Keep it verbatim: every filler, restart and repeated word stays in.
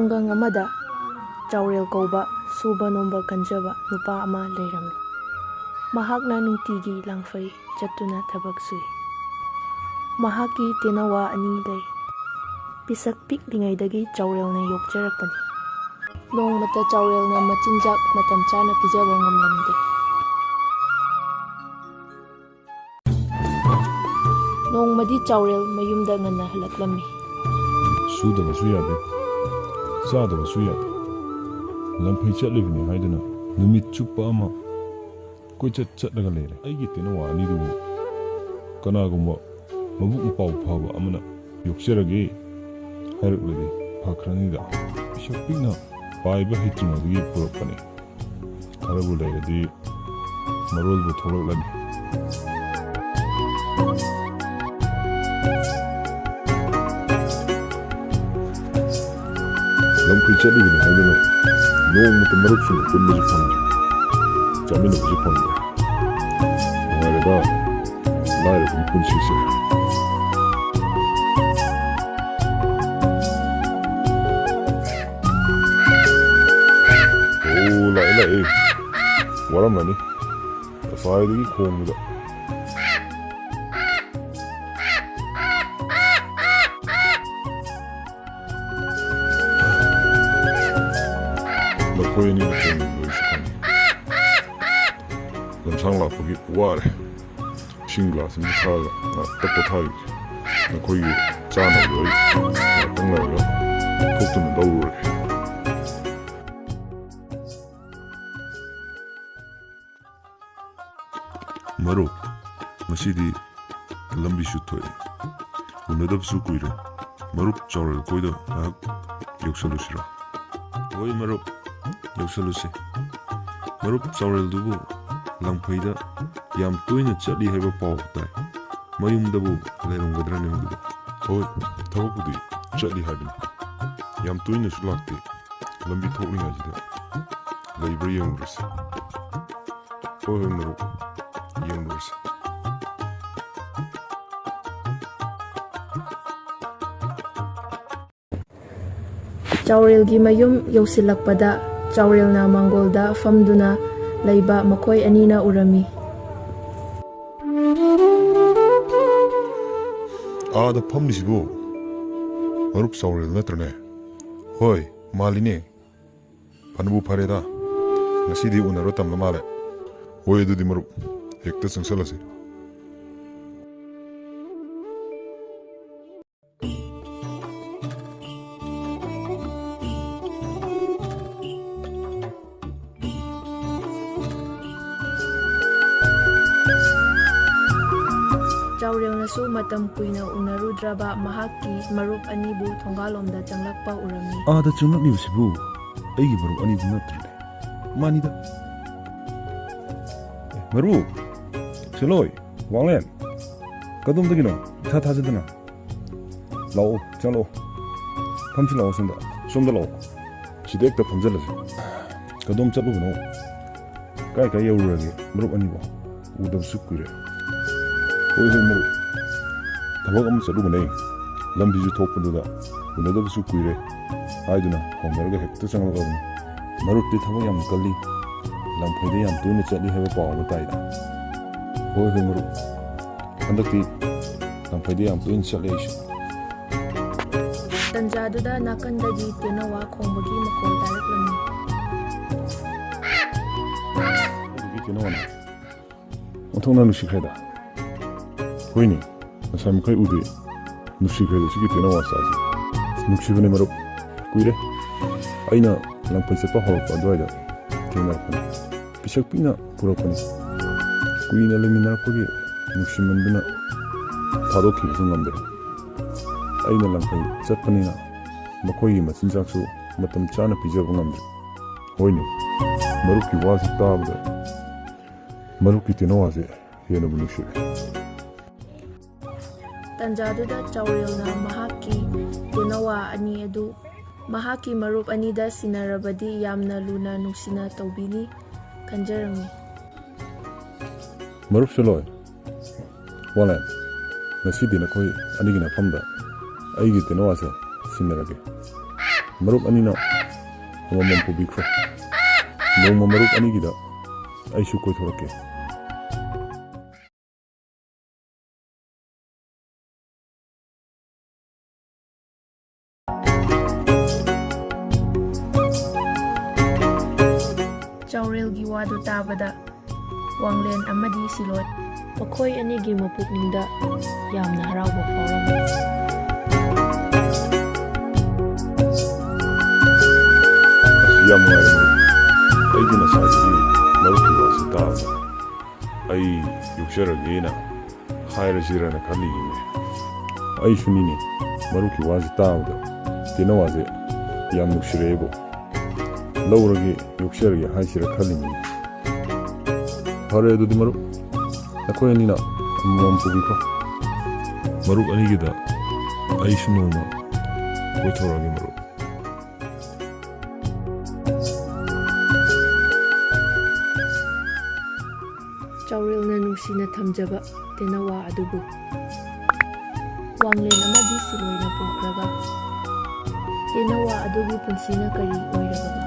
ꯈꯨꯡꯒꯪ ꯑꯃꯗ ꯆꯥꯎꯔꯦꯜ ꯀꯧꯕ ꯁꯨꯕ ꯅꯣꯝꯕ ꯀꯟꯖꯕ ꯅꯨꯄꯥ ꯑꯃ ꯂꯩꯔꯝꯃꯤ꯫ ꯃꯍꯥꯛꯅ ꯅꯨꯡꯇꯤꯒꯤ ꯂꯥꯡꯐꯩ ꯆꯠꯇꯨꯅ ꯊꯕꯛ ꯁꯨꯏ꯫ ꯃꯍꯥꯛꯀꯤ ꯇꯦꯅꯋꯥ ꯑꯅꯤ ꯂꯩ꯫ ꯄꯤꯁꯛ ꯄꯤꯛꯂꯤꯉꯩꯗꯒꯤ ꯆꯥꯎꯔꯦꯜꯅ ꯌꯣꯛꯆꯔꯛꯄꯅꯤ꯫ ꯅꯣꯡꯃꯇ ꯆꯥꯎꯔꯦꯜꯅ ꯃꯆꯤꯟꯖꯥꯛ ꯃꯇꯝ ꯆꯥꯅ ꯄꯤꯖꯕ ꯉꯝꯂꯝꯗꯦ꯫ ꯅꯣꯡꯃꯗꯤ ꯆꯥꯎꯔꯦꯜ ꯃꯌꯨꯝꯗ ꯉꯟꯅ ꯍꯜꯂꯛꯂꯝꯃꯤ꯫ ꯁꯨꯗꯕꯁꯨ ꯌꯥꯗꯦ, ꯆꯥꯗꯕꯁꯨ ꯌꯥꯗꯦ꯫ ꯂꯝꯐꯩ ꯆꯠꯂꯤꯕꯅꯤ ꯍꯥꯏꯗꯨꯅ ꯅꯨꯃꯤꯠ ꯆꯨꯞꯄ ꯑꯃ ꯀꯣꯏꯆꯠ ꯆꯠꯂꯒ ꯂꯩꯔꯦ꯫ ꯑꯩꯒꯤ ꯇꯦꯅꯋꯥ ꯑꯅꯤꯗꯨꯕꯨ ꯀꯅꯥꯒꯨꯝꯕ ꯃꯕꯨꯛ ꯃꯄꯥꯎ ꯐꯕ ꯑꯃꯅ ꯌꯣꯛꯆꯔꯒꯦ ꯍꯥꯏꯔꯛꯂꯗꯤ ꯐꯈ꯭ꯔꯅꯤꯗ꯫ ꯄꯤꯁꯛ ꯄꯤꯛꯅ ꯄꯥꯏꯕ ꯍꯩꯇ꯭ꯔꯤꯉꯩꯗꯒꯤ ꯄꯨꯔꯛꯄꯅꯤ꯫ ꯈꯔꯕꯨ ꯂꯩꯔꯗꯤ ꯃꯔꯣꯜꯕꯨ ꯊꯣꯛꯂꯛꯂꯅꯤ꯫ ꯂꯝꯈꯩ ꯆꯠꯂꯤꯕꯅꯤ ꯍꯥꯏꯗꯨꯅ ꯅꯣꯡꯃꯇ ꯃꯔꯨꯞꯁꯤꯡꯒ ꯄꯨꯟꯕꯁꯨ ꯐꯪꯗ꯭ꯔꯦ, ꯆꯥꯃꯤꯟꯅꯕꯁꯨ ꯐꯪꯗ꯭ꯔꯦ꯫ ꯅꯨꯡꯉꯥꯏꯔꯦꯗ ꯂꯥꯏꯔꯕꯒꯤ ꯄꯨꯟꯁꯤꯁꯦ꯫ ꯑꯣ, ꯂꯥꯛꯑꯦ, ꯂꯥꯛꯑꯦ꯫ ꯋꯥꯔꯝꯃꯅꯤ꯫ ꯉꯁꯥꯏꯗꯒꯤ ꯈꯣꯡꯕꯗ꯫ ꯃꯈꯣꯏ ꯑꯅꯤꯅ ꯈꯣꯡꯕꯗꯨ ꯑꯩꯁꯨ ꯈꯪꯉꯤ꯫ ꯂꯝꯁꯥꯡ ꯂꯥꯛꯄꯒꯤ ꯋꯥꯔꯦ꯫ ꯏꯁꯤꯡ ꯒ꯭ꯂꯥꯁ ꯑꯃ ꯊꯛꯑꯒ ꯉꯥꯛꯇ ꯄꯣꯊꯥꯈꯤꯒꯦ꯫ ꯅꯈꯣꯏꯒꯤ ꯆꯥꯅꯕꯗꯣ ꯑꯩ ꯉꯥꯛꯇꯪ ꯂꯩꯔꯒ ꯊꯣꯛꯇꯨꯅ ꯂꯧꯔꯨꯔꯒꯦ꯫ ꯃꯔꯨꯞ, ꯉꯁꯤꯗꯤ ꯂꯝꯕꯤꯁꯨ ꯊꯣꯛꯑꯦ, ꯎꯅꯗꯕꯁꯨ ꯀꯨꯏꯔꯦ꯫ ꯃꯔꯨꯞ ꯆꯥꯎꯔꯦꯜ ꯈꯣꯏꯗ ꯉꯥꯏꯍꯥꯛ ꯌꯧꯁꯜꯂꯨꯁꯤꯔꯣ? ꯍꯣꯏ ꯃꯔꯨꯞ, ꯌꯧꯁꯜꯂꯨꯁꯤ꯫ ꯃꯔꯨꯞ ꯆꯥꯎꯔꯦꯜꯗꯨꯕꯨ ꯂꯪꯐꯩꯗ ꯌꯥꯝ ꯇꯣꯏꯅ ꯆꯠꯂꯤ ꯍꯥꯏꯕ ꯄꯥꯎ ꯇꯥꯏ꯫ ꯃꯌꯨꯝꯗꯕꯨ ꯂꯩꯔꯝꯒꯗ꯭ꯔꯅꯦ ꯃꯗꯨꯕꯨ? ꯍꯣꯏ, ꯊꯕꯛꯄꯨꯗꯤ ꯆꯠꯂꯤ ꯍꯥꯏꯕꯅꯤ꯫ ꯌꯥꯝ ꯇꯣꯏꯅꯁꯨ ꯂꯥꯛꯇꯦ꯫ ꯂꯝꯕꯤ ꯊꯣꯛꯂꯤꯉꯩꯁꯤꯗ ꯂꯩꯕ꯭ꯔꯥ ꯌꯦꯡꯉꯨꯔꯁꯤ꯫ ꯍꯣꯏ, ꯍꯣꯏ, ꯃꯔꯨꯞ, ꯌꯦꯡꯉꯨꯔꯁꯤ꯫ ꯆꯥꯎꯔꯦꯜꯒꯤ ꯃꯌꯨꯝ ꯌꯧꯁꯤꯜꯂꯛꯄꯗ ꯆꯥꯎꯔꯦꯜꯅ ꯃꯥꯡꯒꯣꯜꯗ ꯐꯝꯗꯨꯅ ꯂꯩꯕ ꯃꯈꯣꯏ ꯑꯅꯤꯅ ꯎꯔꯝꯃꯤ꯫ ꯑꯥꯗ ꯐꯝꯂꯤꯁꯤꯕꯨ ꯃꯔꯨꯞ ꯆꯥꯎꯔꯦꯜ ꯅꯠꯇ꯭ꯔꯅꯦ? ꯍꯣꯏ, ꯃꯥꯜꯂꯤꯅꯦ꯫ ꯐꯅꯕꯨ ꯐꯔꯦꯗ, ꯉꯁꯤꯗꯤ ꯎꯅꯔꯣ ꯇꯝꯂ ꯃꯥꯜꯂꯦ꯫ ꯍꯣꯏ, ꯑꯗꯨꯗꯤ ꯃꯔꯨꯞ, ꯍꯦꯛꯇ ꯆꯪꯁꯜꯂꯁꯤ꯫ ꯆꯥꯎꯔꯦꯜꯅꯁꯨ ꯃꯇꯝ ꯀꯨꯏꯅ ꯎꯅꯔꯨꯗ꯭ꯔꯕ ꯃꯍꯥꯛꯀꯤ ꯃꯔꯨꯞ ꯑꯅꯤꯕꯨ ꯊꯣꯡꯒꯥꯜꯂꯣꯝꯗ ꯆꯪꯂꯛꯄ ꯎꯔꯝꯃꯤ꯫ ꯑꯥꯗ ꯆꯪꯂꯛꯂꯤꯕꯁꯤꯕꯨ ꯑꯩꯒꯤ ꯃꯔꯨꯞ ꯑꯅꯤꯗꯨ ꯅꯠꯇ꯭ꯔꯅꯦ? ꯃꯥꯅꯤꯗ꯫ ꯑꯦ, ꯃꯔꯨꯞ, ꯁꯤꯂꯣꯏ, ꯋꯥꯡꯂꯦꯟ, ꯀꯗꯣꯝꯗꯒꯤꯅꯣ ꯏꯊꯥ ꯊꯥꯖꯗꯅ? ꯂꯥꯛꯑꯣ, ꯆꯪꯂꯛꯑꯣ꯫ ꯐꯝꯁꯤ ꯂꯥꯛꯑꯣ ꯁꯣꯝꯗ, ꯁꯣꯝꯗ ꯂꯥꯛꯑꯣ꯫ ꯁꯤꯗ ꯍꯦꯛꯇ ꯐꯝꯖꯜꯂꯁꯤ꯫ ꯀꯗꯣꯝ ꯆꯠꯂꯨꯕꯅꯣ? ꯀꯥꯏ ꯀꯥꯏ ꯌꯧꯔꯨꯔꯒꯦ ꯃꯔꯨꯞ ꯑꯅꯤꯕꯣ? ꯎꯗꯕꯁꯨ ꯀꯨꯏꯔꯦ꯫ ꯍꯣꯏ, ꯍꯣꯏ, ꯃꯔꯨꯞ꯫ ꯊꯕꯛ ꯑꯃ ꯆꯠꯂꯨꯕꯅꯦ꯫ ꯂꯝꯕꯤꯁꯨ ꯊꯣꯛꯄꯗꯨꯗ ꯎꯅꯗꯕꯁꯨ ꯀꯨꯏꯔꯦ ꯍꯥꯏꯗꯨꯅ ꯍꯧꯅꯔꯒ ꯍꯦꯛꯇ ꯆꯪꯂꯛꯂꯕꯅꯤ꯫ ꯃꯔꯨꯞꯇꯤ ꯊꯕꯛ ꯌꯥꯝ ꯀꯜꯂꯤ꯫ ꯂꯝꯐꯩꯗ ꯌꯥꯝ ꯇꯣꯏꯅ ꯆꯠꯂꯤ ꯍꯥꯏꯕ ꯄꯥꯎ ꯑꯃ ꯇꯥꯏꯗ꯫ ꯍꯣꯏ, ꯍꯣꯏ, ꯃꯔꯨꯞ꯫ ꯍꯟꯗꯛꯇꯤ ꯂꯝꯐꯩꯗ ꯌꯥꯝ ꯇꯣꯏꯅ ꯆꯠꯂꯦ ꯑꯩꯁꯨ꯫ ꯇꯟꯖꯥꯗꯨꯗ ꯅꯥꯀꯟꯗꯒꯤ ꯇꯦꯅꯋꯥ ꯈꯣꯡꯕꯒꯤ ꯃꯈꯣꯜ ꯇꯥꯔꯛꯂꯝꯃꯤ꯫ ꯑꯗꯨꯒꯤ ꯇꯦꯅꯋꯥꯅ ꯑꯣꯟꯊꯣꯛꯅ ꯅꯨꯡꯁꯤꯈ꯭ꯔꯦꯗ꯫ ꯍꯣꯏꯅꯦ, ꯉꯁꯥꯏ ꯃꯈꯩ ꯎꯗꯦ꯫ ꯅꯨꯡꯁꯤꯈ꯭ꯔꯦꯗ ꯁꯤꯒꯤ ꯇꯦꯅꯋꯥ ꯆꯥꯁꯦ꯫ ꯅꯨꯡꯁꯤꯕꯅꯦ ꯃꯔꯨꯞ, ꯀꯨꯏꯔꯦ꯫ ꯑꯩꯅ ꯂꯝꯐꯩ ꯆꯠꯄ ꯍꯧꯔꯛꯄ ꯑꯗꯨꯋꯥꯏꯗ ꯊꯦꯡꯅꯔꯛꯄꯅꯤ꯫ ꯄꯤꯁꯛ ꯄꯤꯛꯅ ꯄꯨꯔꯛꯄꯅꯤ꯫ ꯀꯨꯏꯅ ꯂꯩꯃꯤꯟꯅꯔꯛꯄꯒꯤ ꯅꯨꯡꯁꯤꯃꯟꯗꯨꯅ ꯊꯥꯗꯣꯛꯈꯤꯕꯁꯨ ꯉꯝꯗ꯭ꯔꯦ꯫ ꯑꯩꯅ ꯂꯝꯐꯩ ꯆꯠꯄꯅꯤꯅ ꯃꯈꯣꯏꯒꯤ ꯃꯆꯤꯟꯖꯥꯛꯁꯨ ꯃꯇꯝ ꯆꯥꯅ ꯄꯤꯖꯕ ꯉꯝꯗ꯭ꯔꯦ꯫ ꯍꯣꯏꯅꯦ, ꯃꯔꯨꯞꯀꯤ ꯋꯥꯁꯤ ꯇꯥꯕꯗ ꯃꯔꯨꯞꯀꯤ ꯇꯦꯅꯋꯥꯁꯦ ꯍꯦꯟꯅꯕꯨ ꯅꯨꯡꯁꯤꯔꯦ꯫ ꯇꯟꯖꯥꯗꯨꯗ ꯆꯥꯎꯔꯦꯜꯅ ꯃꯍꯥꯛꯀꯤ ꯇꯦꯅꯋꯥ ꯑꯅꯤ ꯑꯗꯨ ꯃꯍꯥꯛꯀꯤ ꯃꯔꯨꯞ ꯑꯅꯤꯗ ꯁꯤꯟꯅꯔꯕꯗꯤ ꯌꯥꯝꯅ ꯂꯨꯅ ꯅꯨꯡꯁꯤꯅ ꯇꯧꯕꯤꯅꯤ ꯈꯟꯖꯔꯝꯃꯤ꯫ ꯃꯔꯨꯞ ꯁꯤꯂꯣꯏ, ꯋꯥꯂꯦꯟ, ꯉꯁꯤꯗꯤ ꯅꯈꯣꯏ ꯑꯅꯤꯒꯤ ꯅꯐꯝꯗ ꯑꯩꯒꯤ ꯇꯦꯅꯋꯥꯁꯦ ꯁꯤꯟꯅꯔꯒꯦ꯫ ꯃꯔꯨꯞ ꯑꯅꯤꯅ ꯑꯃꯃꯝ ꯄꯨꯕꯤꯈ꯭ꯔꯣ꯫ ꯅꯣꯡꯃ ꯃꯔꯨꯞ ꯑꯅꯤꯒꯤꯗ ꯑꯩꯁꯨ ꯀꯣꯏꯊꯣꯔꯛꯀꯦ꯫ ꯆꯥꯎꯔꯦꯜꯒꯤ ꯋꯥꯗꯨ ꯇꯥꯕꯗ ꯋꯥꯡꯂꯦꯟ ꯑꯃꯗꯤ ꯁꯤꯂꯣꯏ, ꯃꯈꯣꯏ ꯑꯅꯤꯒꯤ ꯃꯄꯨꯛꯅꯤꯡꯗ ꯌꯥꯝꯅ ꯍꯔꯥꯎꯕ ꯐꯥꯎꯔꯝꯃꯤ꯫ ꯑꯁ, ꯌꯥꯝ ꯅꯨꯡꯉꯥꯏꯔꯦ ꯃꯔꯨꯞ꯫ ꯑꯩꯗꯤ ꯉꯁꯥꯏꯗꯒꯤ ꯃꯔꯨꯞꯀꯤ ꯋꯥꯁꯤ ꯇꯥꯕꯗ ꯑꯩ ꯌꯣꯛꯆꯔꯒꯦꯅ ꯍꯥꯏꯔꯁꯤꯔꯅ ꯈꯜꯂꯤꯅꯤꯅꯦ꯫ ꯑꯩꯁꯨꯅꯤꯅꯦ, ꯃꯔꯨꯞꯀꯤ ꯋꯥꯁꯤ ꯇꯥꯕꯗ ꯇꯦꯅꯋꯥꯁꯦ ꯌꯥꯝ ꯅꯨꯡꯁꯤꯔꯛꯑꯦꯕꯣ꯫ ꯂꯧꯔꯒꯦ, ꯌꯣꯛꯆꯔꯒꯦ ꯍꯥꯏꯁꯤꯔ ꯈꯜꯂꯤꯅꯤꯅꯦ꯫ ꯐꯔꯦ, ꯑꯗꯨꯗꯤ ꯃꯔꯨꯞ, ꯅꯈꯣꯏ ꯑꯅꯤꯅ ꯑꯃꯃꯝ ꯄꯨꯕꯤꯈ꯭ꯔꯣ꯫ ꯃꯔꯨꯞ ꯑꯅꯤꯒꯤꯗ ꯑꯩꯁꯨ ꯅꯣꯡꯃ ꯀꯣꯏꯊꯣꯔꯛꯑꯒꯦ, ꯃꯔꯨꯞ꯫ ꯆꯥꯎꯔꯦꯜꯅ ꯅꯨꯡꯁꯤꯅ ꯊꯝꯖꯕ ꯇꯦꯅꯋꯥ ꯑꯗꯨꯕꯨ ꯋꯥꯡꯂꯦꯟ ꯑꯃꯗꯤ ꯁꯤꯂꯣꯏꯅ ꯄꯨꯈ꯭ꯔꯒ, ꯇꯦꯅꯋꯥ ꯑꯗꯨꯒꯤ ꯄꯨꯟꯁꯤꯅ ꯀꯔꯤ ꯑꯣꯏꯔꯕꯅꯣ?